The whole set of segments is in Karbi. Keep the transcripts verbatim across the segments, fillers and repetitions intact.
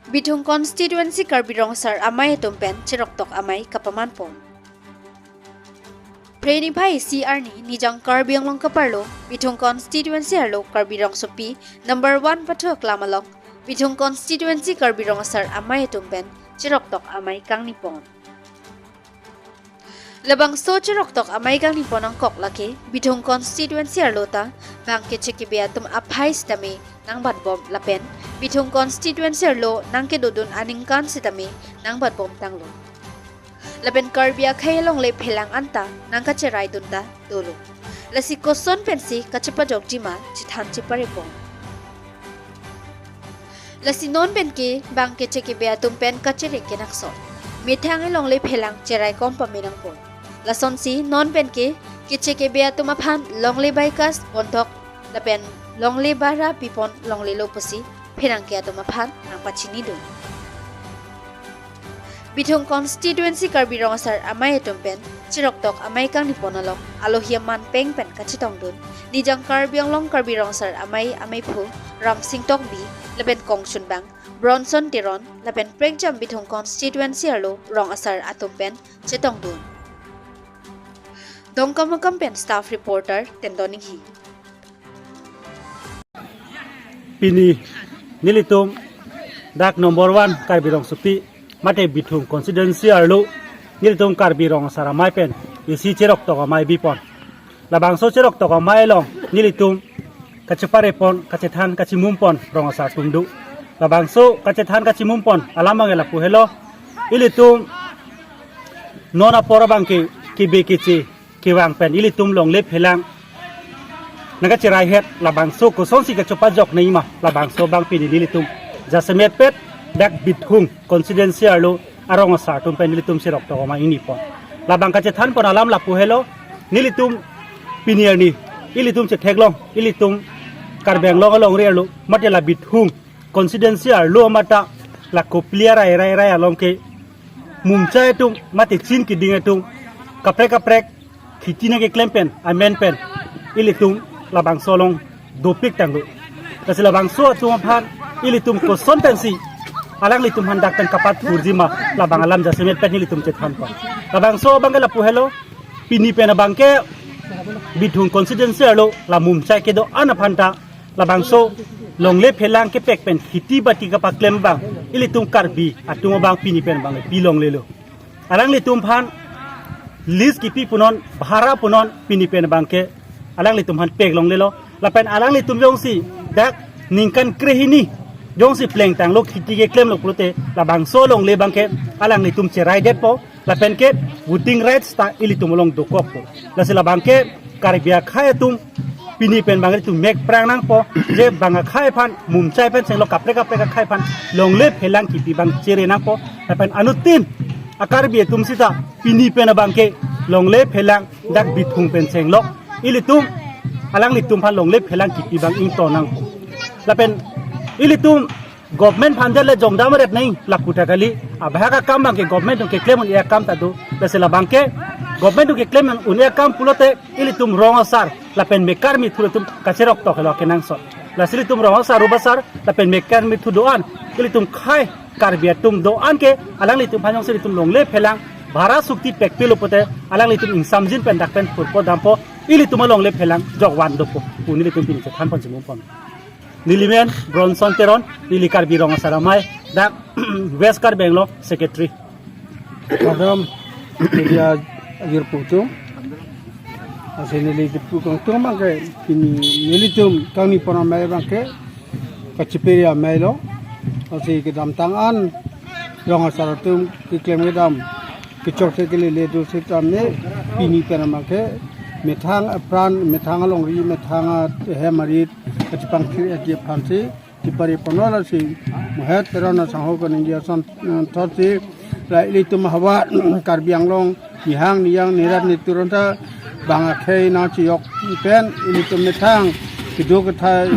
Bithung Constituency Karbi Rong Asar Amei atum pen cheroktok amei kapaman pon. Phre niphai isi arni Nijang Karbi Anglong kaparlo Bithung Constituency arlo Karbi Rongsopi number one pathu aklam along Bithung Constituency Karbi Rong Asar Amei atum pen cheroktok amei kangni pon. Labangso cheroktok amei kangni pon angkok lake Bithung Constituency arlo ta bang kechekebe atum aphai sitame nangbatbom lapen Bithung Constituency arlo nangkedodun aningkan sitame nangbatbom tanglo. Lapen Karbi akhei alongle phelang anta nangkacheraidun ta dolo. Lasi koson pensi kachepajokjima chethan chepare pon. Lasi non penke bang kechekebe atum pen kachere kenangsot. Methang alongle phelang cherai kom pame nangpon. Lasonsi non penke kechekebe atum aphan longle baikas ponthok lapen longle bara pipon longlelo pusi pherangke atum aphan nangpachinidun. Bithung Constituency Karbi Rong Asar Amei atum pen cheroktok amei kangni pon along alohi aman peng pen kachetongdun Nijang Karbi Anglong Karbi Rong Asar Amei ameiphu Ramsing Tokbi lapen kongchunbang Bronson Teron lapen prekjam Bithung Constituency arlo rong asar atum pen chetongdun. Dongkamukam pen staff reporter Tendon Inghi. Pini nelitum dak number one Karbi Rongsopi mate Bithung Constituency arlo nelitum Karbi Rong Asar Amei pen isi cheroktok amei bipon. Labangso cheroktok amei along nelitum kachepare pon, kachethan kachimum pon rong asar atum do. Labangso kachethan kachimum pon alam abangke lapu helo. Ilitum non apor abangke kebe keche kevang pen ilitum longle phelang nangkacheraihet, labangso kosonsi kachepajok nangji ma, labangso abang pini nelitum jasemet pet dak Bithung Constituency arlo arong asar atum pen nelitum cheroktok amei ingni pon. Labang kachethan pon alam lapu helo, nelitum pini arni ilitum chetheklong, ilitum Karbi Anglong alongri arlo mate la Bithung Constituency arlo mate la Kopili arai rai rai along ke mumchai atum mate chin kiding atum kaprek kaprek kheti nangkeklem pen amen pen ilitum labangso along dopik tanglo. Lasi labangso atum aphan ilitum koson pensi alanglitum aphan dak pen kapathurji ma, labang alam jasemet pen ilitum chethan pon. Labangso abangke lapu helo, pini pen abangke Bithung Constituency arlo la mumchai kedo-an aphan ta labangso longle phelang kepek pen kheti bati kapaklem abang ilitum Karbi atum abang pini pen abang pi longlelo. Alanglitum aphan lease kipi punon, bhara punon pini pen abangke alanglitum aphan pek longlelo. Lapen alanglitum jongsi dak ningkan krehini jongsi plengtanglo, kheti keklemlo pulote labangso longle abangke alanglitum cheraidetpo. Lapen ke voting rights ta ilitum along dokokpo. Lasi labangke Karbi akhei atum pini pen abang ilitum mek prang nangpo, je bang akhei aphan mumchai pen chenglo, kaprek kaprek akhei aphan longle phelang kipi abang chere nangpo. Lapen anuttin a-Karbi atum sita pini pen abangke longle phelang dak Bithung pen chenglo, ilitum alanglitum aphan longle phelang kipi abang ington nangpo. Lapen ilitum government aphan jale jongdam ret nangji lapu ta kali, abahak akam abangke government atum keklem un-e akam ta do. Lasi labangke government atum keklem un-e akam pulote ilitum rong asar lapen mekar mithur atum kacheroktok helo kenangsot. Lasi ilitum rong asar, rup asar lapen mekar mithur do-an, ilitum khei Karbi atum do-an ke alanglitum aphan jongsi ilitum longle phelang bhara sukti pekpelo pulote alanglitum ingsamjin pen dak pen purpo dampo, ilitum alongle phelang jokvan dopo pu nelitum pini chethan pon chimum pon. Neli men Bronson Teron, neli Karbi Rong Asar Amei dak West Karbi Anglong Secretary. Madam, media agir putung. Lasi neli kipu kangtung abangke pini nelitum kangni pon amei abangke kachepere ameilo. Lasi kedamtang an rong asar atum keklem kedam kechok se kelele do sitame pini pen abangke methang apran, methang alongri, methang ahem arit kachepangthir agi aphansi chepare ponlo. Lasi Mohet Teron asangho kaningje ason, eh, thotsi la ilitum havar Karbi Anglong nihang niyang nerap netur anta bang akhei nangchejok pen ilitum methang kedo kethai,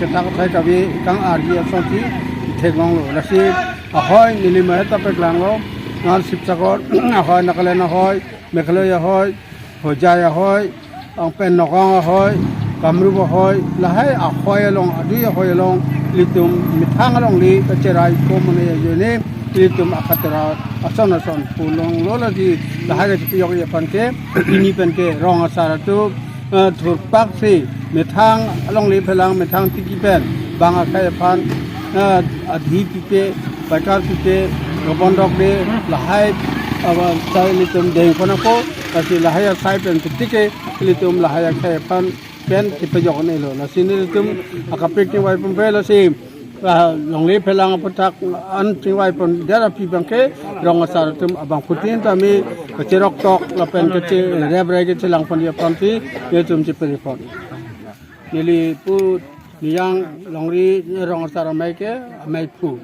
ketha kethai kave kang-arji asonsi theklonglo. Lasi ahoi neli Mohet ta peklanglo, non Sibsagar ahoi, Nagaland ahoi, Meghalaya ahoi, Hojai ahoi, anpen Nagaon ahoi, Kamrup ahoi, lahai ahoi along, adui ahoi along, ilitum methang alongle kacherai ko mane ajoine, ilitum akatera ason ason pulonglo lasi lahai kachepajokji aphan ke, pini pen ke rong asar atum, eh, thurpak si methang alongle phelang methang tiki pen bang akhei aphan, eh, adhi pipe, paikar pipe, robon dokde, lahai, aba, sai ilitum dengpon ako, lasi lahai asai pen tiki ilitum lahai akhei aphan pen kepajok-un-elo. Lasi nelitum akapik chingvai ponpe lasi, ah, longle phelang aputhak an chingvai pondet aphi abang ke rong asar atum abangphutin tame kacherok tok lapen kacherep rai kachelang ponji aphansi nelitum chepere pon. Neli pu Niyang Longri rong asar amei ke amei phu.